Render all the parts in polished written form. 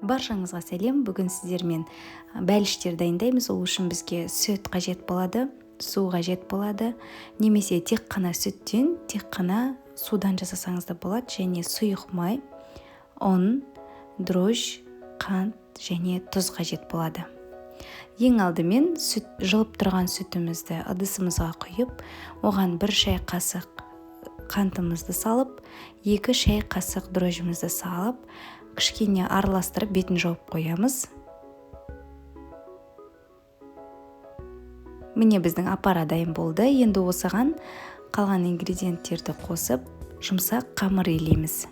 Баршаңызға сәлем. Бүгін сіздермен бәліштер дайындаймыз. Ол үшін бізге сүт қажет болады, су қажет болады, немесе тек қана сүттен, тек қана судан жасасаңыз да болады, және сұйық май, ұн, дрожж, қант және тұз қажет болады. Ең алдымен сүт, жылып тұрған сүтімізді ыдысымызға құйып, оған 1 шай қасық қантымызды салып, 2 шай қасық дрожжімізді салып, кішкене араластырып бетін жауып қоямыз. Міне біздің апара дайын болды. Енді осыған қалған ингредиенттерді қосып, жұмсақ қамыр илейміз.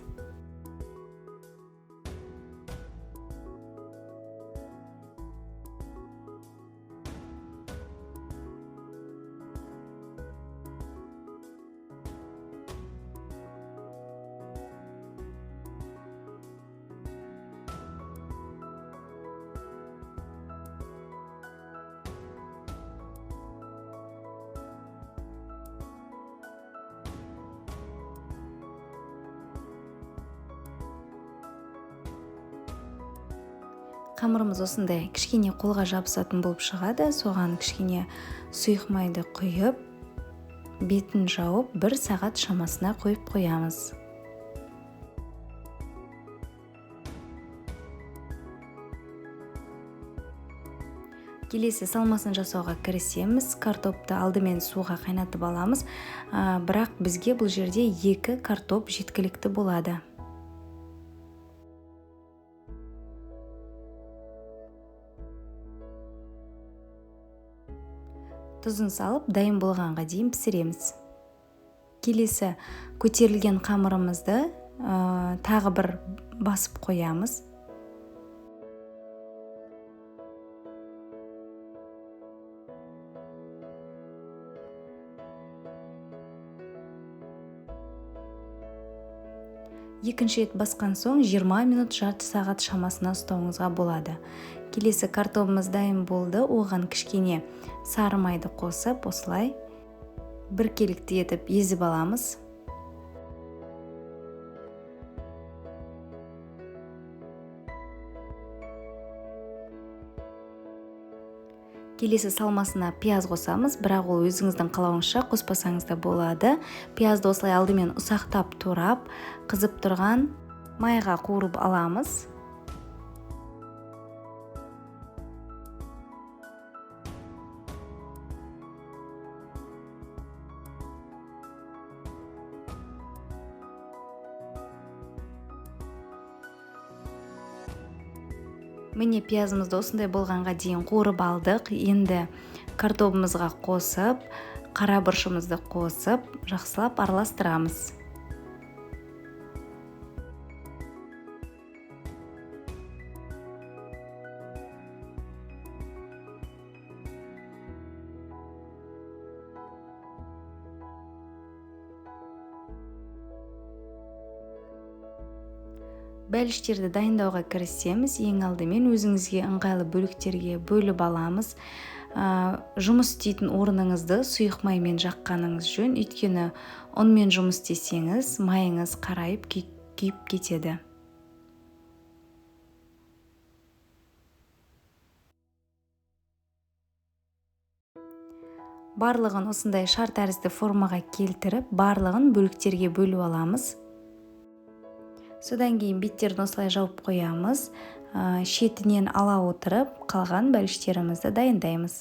Қамырымыз осындай кішкене қолға жабысатын болып шығады. Соған кішкене сұйық майды құйып, бетін жауып, 1 сағат шамасына қойып қоямыз. Келесі салмасын жасауға кірісеміз. Картопты алдымен суға қайнатып аламыз. Бірақ бізге бұл жерде 2 картоп жеткілікті болады. Тұзын салып, дайын болғанға дейін пісіреміз. Келесі көтерілген қамырымызды тағы бір басып қоямыз. Екінші рет басқан соң 20 минут жарты сағат шамасына ұстауыңызға болады. Келесі картобымыз дайын болды. Оған кішкене сары майды қосып, осылай біркелікті етіп езіп аламыз. Келесі салмасына пияз қосамыз, бірақ ол өзіңіздің қалауыңызша қоспасаңыз да болады. Пиязды осылай алдымен ұсақтап турап, қызып тұрған майға қуырып аламыз. Міне пиязымызды осындай болғанға дейін қуырып алдық. Енді картобымызға қосып, қара бұрышымызды қосып, жақсылап араластырамыз. Бәліштерді дайындауға кірісеміз. Ең алдымен өзіңізге ыңғайлы бөліктерге бөліп аламыз. Жұмыс істейтін орныңызды сұйық маймен жаққаныңыз жөн, өйткені ұнмен жұмыс істесеңіз, майыңыз қарайып күйіп кетеді. Барлығын осындай шар тәрізді формаға келтіріп, барлығын бөліктерге бөліп аламыз. Содан кейін беттерін осылай жауып қоямыз. Шетінен ала отырып, қалған бәліштерімізді дайындаймыз.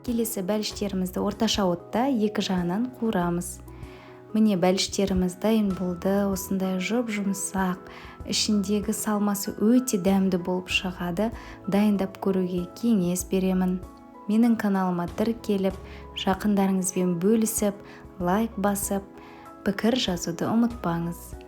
Келесі бәліштерімізді орташа отта 2 жағынан қуырамыз. Міне бәліштеріміз дайын болды. Осындай жұп-жұмсақ, ішіндегі салмасы өте дәмді болып шығады. Дайындап көруге кеңес беремін. Менің каналыма тіркеліп, жақындарыңызбен бөлісіп, лайк басып, пікір жазуды ұмытпаңыз.